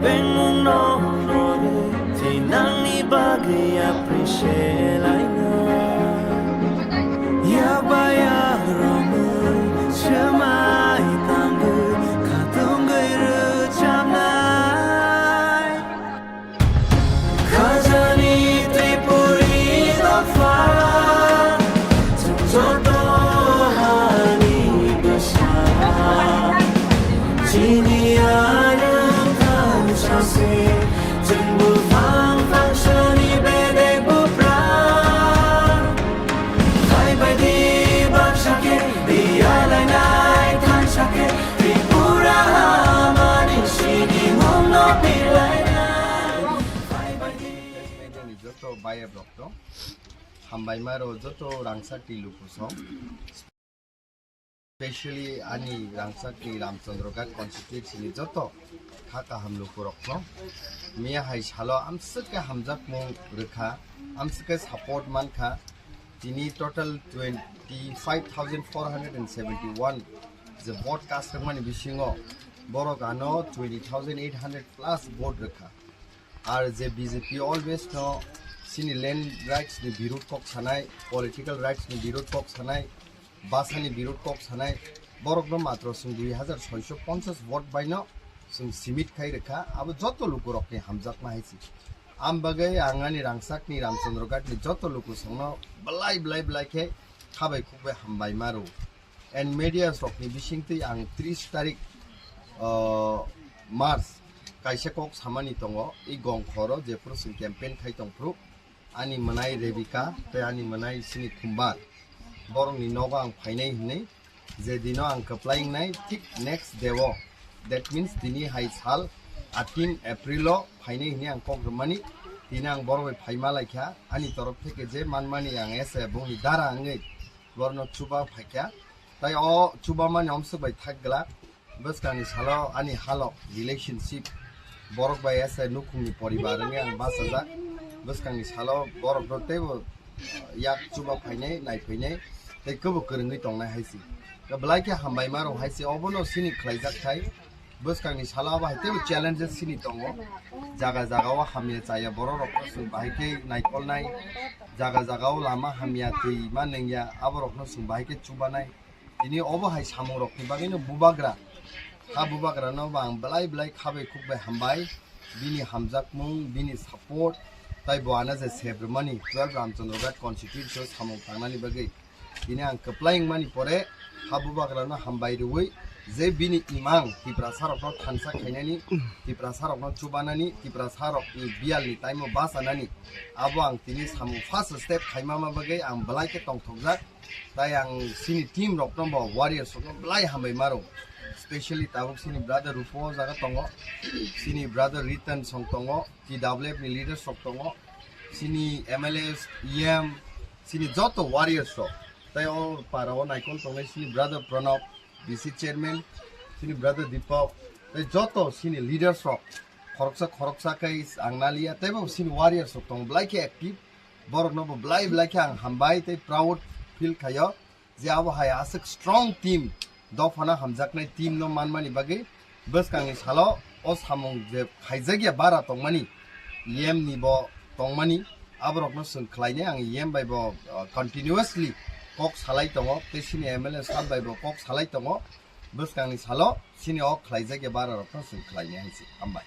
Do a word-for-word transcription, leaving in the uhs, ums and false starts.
Bengmung no rori, tei nangni bagwi appreciate laina. Yabaya romwi, swmai tangwi, khatungwi rwchapnai. Khajani Tripuri dopha, chwng joto hani bwsa. Chini arwng thangsase, chwng buphang phangsani bedek buphra. Phaibaidi baksa khe biyalainai thansa khe Tripura hamani sinimungno bilainai. Phaibaidi. Joto bayap rok tong. Hambai maro joto rangchak ni luku song. Specially ani rangchak ni Ramchandra Ghat constituency ni joto kha kaham luku rok no. Miya hai salo amswk khe hamjakmung rwkha, amswk khe support mankha. Tini total twenty five thousand four hundred and seventy one je vote cast rwkmani bisingo borok ano twenty thousand eight hundred plus vote rwkha. Ar je B J P always no sini land rights ni birud kok sanai, political rights ni birud kok sanai, basa ni birud kok sanai, borok no matro chwng dui hazar soiso ponchas vote bai no chwng simit khai rwkha, abo joto luku rok ni hamjakma hai se. Am bagwi ang ani rangchak ni Ramchandra Ghat ni joto luku song no belai belai belai khe khabai khukbai hambai maro. And media rokni bisingtwi ang tris tarik, uh, March kaisa kok samani tongo, i gongkhoro jephuru chwng campaign khai tongphuru, ani mwnai Rebika tei ani mwnai sini Khumbar, borokni nogo ang phainai hinwi, je dino ang kwplai wngnai, thik next day o, that means tini hai sal eighteen April o phainai hinwi ang kok rwmani. Tini ang borok bai phaima laikha, ani torof theke je manmani ang ese bongni dara wngwi borokno chuba phaikha. Tai o chubamani omswk bai thak glak. Bwskangni salo ani halok relationship borok bai ese nukhungni poribar wngwi ang bachajak. Bwskangni salo borok rok teibo yak chuba phainai, nai phainai, tei kwbo kwrwngwi tongnai hai se. Belai khe hambai maro hai se, obono sini khlaijak thai. Bwskangni salo abo hai teibo challenges sini tongo. Jaga jaga o hamya chaya borok rok chwng bahai khe naikolnai. Jaga jaga o lama hamya, twi ma nengya, abo rokno chwng bahai khe chubanai. Tini obo hai samung rokni bagwino bubagra, ha bubagrano bo ang belai belai khabai khukbai hambai, bini hamjakmung, bini support, tai bo ano je sebrwmani twelve Ramchandra Ghat constituency o samung tangnani bagwi. Tini ang kwplai wngmani pore ha bubagrano hambai rwui je bini imang Tiprasa rokno thansa khainani, Tiprasa rokno chubanani, Tiprasa rokni biyalni taimo bachanani, abo ang tini samung first step khaimama bagwi ang belai khe tongthokjak. Tai ang sini team rokno bo warriors rokno belai hambai maro. Specially tabuk sini brother Rupo o jaga tongo, sini brother Ritan song tongo, T W F ni leaders rok tongo, sini M L As, E M, sini joto warriors rok. Tai o para o naikol tongnai sini brother Pranab, B C chairman, sini brother Deepak, tai joto sini leaders rok. Khoroksa khoroksa khe ang naliya, teibo sini warriors rok tongo belai khe active. Borokno bo belai belai khe ang hambai tei proud feel khaio je abo hai aswk strong team, dophano hamjaknai team no manmani bagwi bwskangni salo o samung je khaijakya bara tongmani, E M ni bo tongmani, aborokno chwng khlainai ang E M bai bo, uh, continuously kok salai tongo, tei sini M L A sir bai bo kok salai tongo, bwskangni salo sini o khlaijakya bara rokno chwng khlainai hai se. Hambai.